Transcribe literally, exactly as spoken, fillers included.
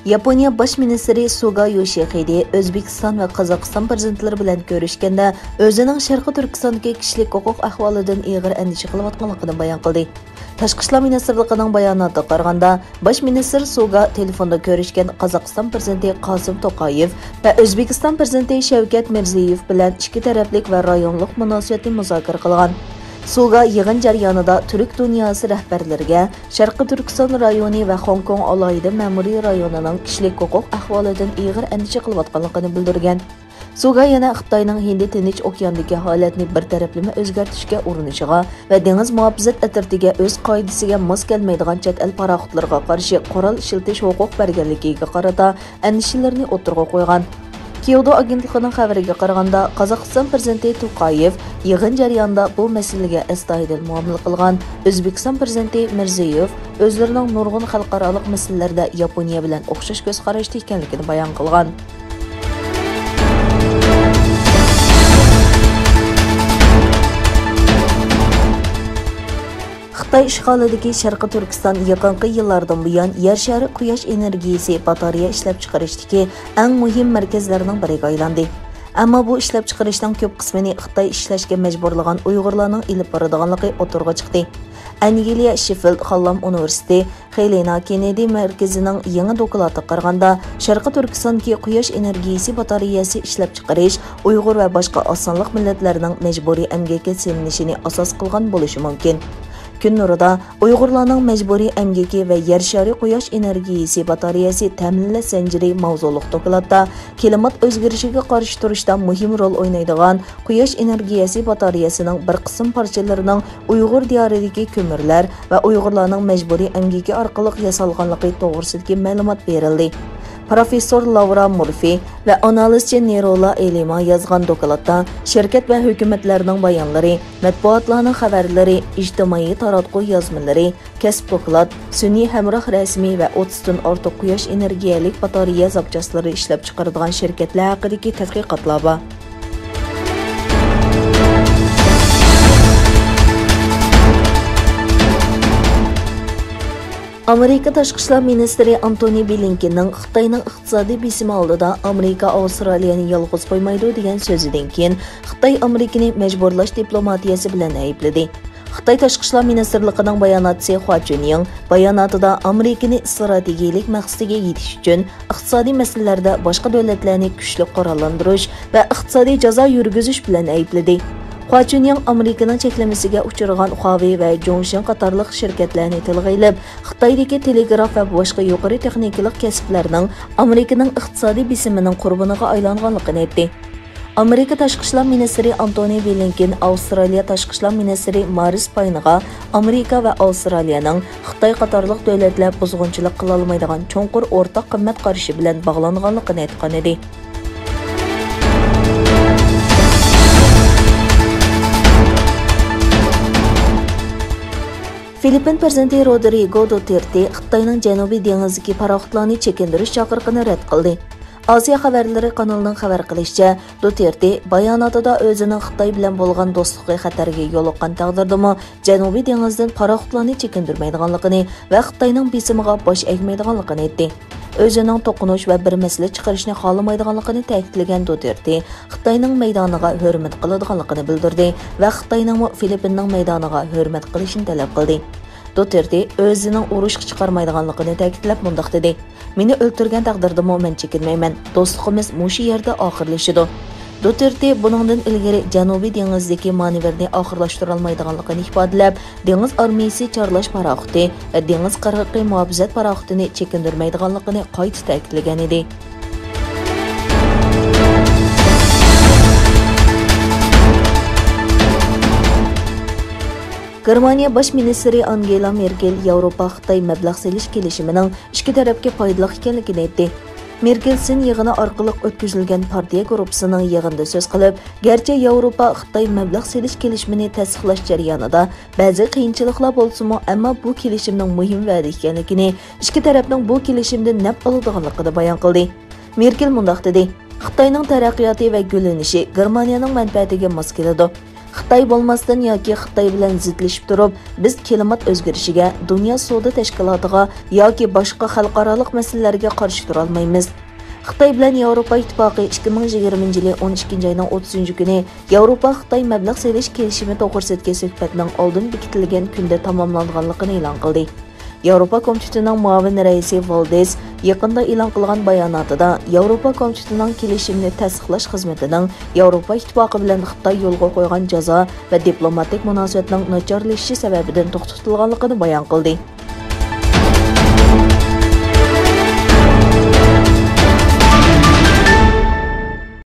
ياپونىيە باش مىنىستىرى سۇگا يوشىخىدې ئۆزبېكىستان ۋە قازاقىستان پىرېزىدېنتلىرى بىلەن كۆرۈشكەندە، ئۆزىنىڭ شەرقىي تۈركىستاندىكى كىشىلىك ھوقۇق ئەھۋالىدىن ئېغىر ئەندىشە قىلىۋاتقانلىقىنى بايان قىلدى. تاشقى ئىشلار مىنىستىرلىقىنىڭ باياناتىغا قارىغاندا، باش مىنىستىر سۇگا تېلېفوندا كۆرۈشكەن قازاقىستان پىرېزىدېنتى قاسىم توقايېف ۋە ئۆزبېكىستان پىرېزىدېنتى شەۋكەت مىرزىيېۋ بىلەن ئىككى تەرەپلىك ۋە رايونلۇق مۇناسىۋەتنى مۇزاكىرە قىلغان. سۇگا يىغىن جەريانىدا تۈرك دۇنياسى رەھبەرلىرىگە شەرقىي تۈركىستان رايونى ۋە خوڭكوڭ ئالاھىدە مەمۇرىي رايونىنىڭ كىشىلىك ھوقۇق ئەھۋالىدىن ئېغىر ئەندىشە قىلىۋاتقانلىقىنى بىلدۈرگەن. سۇگا يەنە خىتاينىڭ ھىندى تىنچ ئوكياندىكى ھالەتنى بىر تەرەپلىمە ئۆزگەرتىشكە ئۇرۇنۇشىغا ۋە دېڭىز مۇھاپىزەت ئەترىتىگە ئۆز قائىدىسىگە ماس كەلمەيدىغان چەت ئەل پاراخوتلىرىغا قارشى قورال ئىشلىتىش ھوقۇق بەرگەنلىكىگە قارىتا ئەندىشىلىرىنى ئوتتۇرىغا قويغان. كيودو ئاگېنتلىقىنىڭ خەۋىرىگە قارىغاندا، قازاقىستان پىرېزىدېنتى توقايېف يىغىن جەريانىدا بۇ مەسىلىگە ئەستايىدىل مۇئامىلە قىلغان. ئۆزبېكىستان پىرېزىدېنتى مىرزىيېۋ ئۆزلىرىنىڭ نۇرغۇن خەلقئارالىق مەسىلىلەردە ياپونىيە بىلەن ئوخشاش كۆز قاراشتا ئىكەنلىكىنى بايان قىلغان. خىتاي ئىشغالىدىكى شەرقىي تۈركىستان يېقىنقى يىللاردىن بۇيان يەر شارى قۇياش ئېنېرگىيىسى باتارېيە ئىشلەپچىقىرىشتىكى ئەڭ مۇھىم مەركەزلەرنىڭ بىرىگە ئايلاندى. ئەمما بۇ ئىشلەپچىقىرىشنىڭ كۆپ قىسمىنى خىتاي ئىشلەشكە مەجبۇرلىغان ئۇيغۇرلارنىڭ ئېلىپ بارىدىغانلىقى ئوتتۇرىغا چىقتى. ئەنگلىيە شېففىلد خاللام ئۇنىۋېرسىتېتى خېلېنا كېننېدى مەركىزىنىڭ يېڭى دوكلاتىغا قارىغاندا، شەرقىي تۈركىستاندىكى قۇياش ئېنېرگىيىسى باتارېيەسى ئىشلەپچىقىرىش ئۇيغۇر ۋە باشقا ئاز سانلىق مىللەتلەرنىڭ مەجبۇرىي ئەمگەككە سېلىنىشىنى ئاساس قىلغان بولۇشى مۇمكىن. كۈن نۇرىدا ئۇيغۇرلارنىڭ مەجبۇرىي ئەمگىكى ۋە يەر شارى قۇياش ئېنېرگىيىسى باتارېيەسى تەمىنلەش زەنجىرى ماۋزۇلۇق دوكلاتتا كىلىمات ئۆزگىرىشىگە قارشى تۇرۇشتا مۇھىم رول ئوينايدىغان قۇياش ئېنېرگىيەسى باتارېيەسىنىڭ بىر قىسىم پارچىلىرىنىڭ ئۇيغۇر دىيارىدىكى كۆمۈرلەر ۋە ئۇيغۇرلارنىڭ مەجبۇرىي ئەمگىكى ئارقىلىق ياسالغانلىقى توغرىسىدىكى مەلۇمات بېرىلدى. پروفېسسور لاۋرا مۇرفى ۋە ئانالىزچى نېرولا ئېلىما يازغان دوكلاتتا شىركەت ۋە ھۆكۈمەتلەرنىڭ بايانلىرى، مەتبۇئاتلارنىڭ خەۋەرلىرى، ئىجتىمائىي تاراتقۇ يازمىلىرى، كەسىپ دوكلات، سۈنئىي ھەمراھ رەسىمى ۋە ئوتتۇزدىن ئارتۇق قۇياش ئېنېرگىيەلىك باتارېيە زاپچاسلىرى ئىشلەپچىقىرىدىغان شىركەتلەر ھەققىدىكى تەتقىقاتلار بار. ئامېرىكا تاشقى ئىشلار مىنىستىرى ئانتونى بلىنكېننىڭ خىتاينىڭ ئىقتىسادىي بېسىمى ئالدىدا ئامېرىكا ئاۋسترالىيەنى يالغۇز قويمايدۇ دېگەن سۆزىدىن كېيىن، خىتاي ئامېرىكىنى مەجبۇرلاش دىپلوماتىيەسى بىلەن ئەيىبلىدى. خىتاي تاشقى ئىشلار مىنىستىرلىقىنىڭ باياناتچىسى خۇا چۈنيىڭ باياناتىدا ئامېرىكىنى ئىستراتېگىيەلىك مەقسىتىگە يېتىش ئۈچۈن ئىقتىسادىي مەسىلىلەردە باشقا دۆلەتلەرنى كۈچلۈك قوراللاندۇرۇش ۋە ئىقتىسادىي جازا يۈرگۈزۈش بىلەن ئەيىبلىدى. خۇا چۈنيىڭ ئامېرىكىنىڭ چەكلىمىسىگە ئۇچرىغان خۇاۋېي ۋە جوڭشېن قاتارلىق شىركەتلەرنى تىلغا ئېلىپ، خىتايدىكى تېلېگراف ۋە باشقا يۇقىرى تېخنىكىلىق كەسىپلەرنىڭ ئامېرىكىنىڭ ئىقتىسادىي بېسىمىنىڭ قۇربىنىغا ئايلانغانلىقىنى ئېيتتى. ئامېرىكا تاشقى ئىشلار مىنىستىرى ئانتونى بلىنكېن ئاۋسترالىيە تاشقى ئىشلار مىنىستىرى مارىس پاينغا ئامېرىكا ۋە ئاۋسترالىيەنىڭ خىتاي قاتارلىق دۆلەتلەر بۇزغۇنچىلىق قىلالمايدىغان چوڭقۇر ئورتاق قىممەت قارىشى بىلەن باغلانغانلىقىنى ئېيتقانىدى. فىلىپپىن پىرېزىدېنتى رودرىگو دوتېرتې خىتاينىڭ جەنۇبىي دېڭىزدىكى پاراخوتلارنى چېكىندۈرۈش چاقىرىقىنى رەت قىلدى. ئاسىيا خەۋەرلىرى قانىلىنىڭ خەۋەر قىلىشىچە، دوتېرتې باياناتىدا ئۆزىنىڭ خىتاي بىلەن بولغان دوستلۇقى خەتەرگە يولۇققان تەقدىردىمۇ، جەنۇبىي دېڭىزدىن پاراخوتلارنى چېكىندۈرمەيدىغانلىقىنى ۋە خىتاينىڭ بېسىمىغا باش ئەگمەيدىغانلىقىنى ئېيتتى. ئۆزىنىڭ توقۇنۇش ۋە بىر مەسىلە چىقىرىشنى خالىمايدىغانلىقىنى تەكىتلىگەن دوتېرتې خىتاينىڭ مەيدانىغا ھۆرمەت قىلىدىغانلىقىنى بىلدۈردى ۋە خىتاينىڭمۇ فىلىپپىننىڭ مەيدانىغا ھۆرمەت قىلىشىنى تەلەپ قىلدى. دوتېرتې ئۆزىنىڭ ئۇرۇشقا چىقارمايدىغانلىقىنى تەكىتلەپ مۇنداق دېدى: مېنى ئۆلتۈرگەن تەقدىردىمۇ مەن چېكىنمەيمەن، دوستلۇقىمىز مۇشۇ يەردە ئاخىرلىشىدۇ. دوتېرتې بۇنىڭدىن ئىلگىرى جەنۇبىي دېڭىزدىكى مانېۋىرنى ئاخىرلاشتۇرالمايدىغانلىقىنى ئىپادىلەپ، دېڭىز ئارمىيىسى چارلاش پاراخوتى ۋە دېڭىز قىرغىقى مۇھاپىزەت پاراخوتىنى چېكىندۈرمەيدىغانلىقىنى قايتا تەكىتلىگەنىدى. گېرمانىيە باش مىنىستىرى ئانگېلا مېركېل ياۋروپا خىتاي مەبلەغ سېلىش كېلىشىمىنىڭ ئىككى تەرەپكە پايدىلىق ئىكەنلىكىنى ئېيتتى. مېركېل سىن يىغىنى ئارقىلىق ئۆتكۈزۈلگەن پارتىيە گۇرۇپپىسىنىڭ يىغىنىدا سۆز قىلىپ، گەرچە ياۋروپا خىتاي مەبلەغ سېلىش كېلىشىمىنى تەستىقلاش جەريانىدا بەزى قىيىنچىلىقلار بولسىمۇ، ئەمما بۇ كېلىشىمنىڭ مۇھىم ۋەدە ئىكەنلىكىنى، ئىككى تەرەپنىڭ بۇ كېلىشىمدىن نەپ ئالىدىغانلىقىنى بايان قىلدى. مېركېل مۇنداق دېدى: خىتاينىڭ تەرەققىياتى ۋە گۈللىنىشى گېرمانىيەنىڭ مەنپەئەتىگە ماس كېلىدۇ. خىتاي بولماستىن ياكى خىتاي بىلەن زىتلىشىپ تۇرۇپ، بىز كىلىمات ئۆزگىرىشىگە، دۇنيا سودا تەشكىلاتىغا ياكى باشقا خەلقئارالىق مەسىلىلەرگە قارشى تۇرالمايمىز. خىتاي بىلەن ياۋروپا ئىتتىپاقى ئىككى مىڭ يىگىرمىنچى يىلى ئون ئىككىنچى ئاينىڭ ئوتتۇزىنچى كۈنى ياۋروپا خىتاي مەبلەغ سېلىش كېلىشىمى توغرىسىدىكى سۆھبەتنىڭ ئالدىن بېكىتىلگەن كۈندە تاماملانغانلىقىنى ئېلان قىلدى. ياۋروپا كومىتېتىنىڭ مۇئاۋىن رەئىسى ۋالدېس يېقىندا ئېلان قىلغان باياناتىدا، ياۋروپا كومىتېتىنىڭ كېلىشىمنى تەستىقلاش خىزمىتىنىڭ ياۋروپا ئىتتىپاقى بىلەن خىتاي يولغا قويغان جازا ۋە دىپلوماتىك مۇناسىۋەتنىڭ ناچارلىشىشى سەۋەبىدىن توختىتىلغانلىقىنى بايان قىلدى.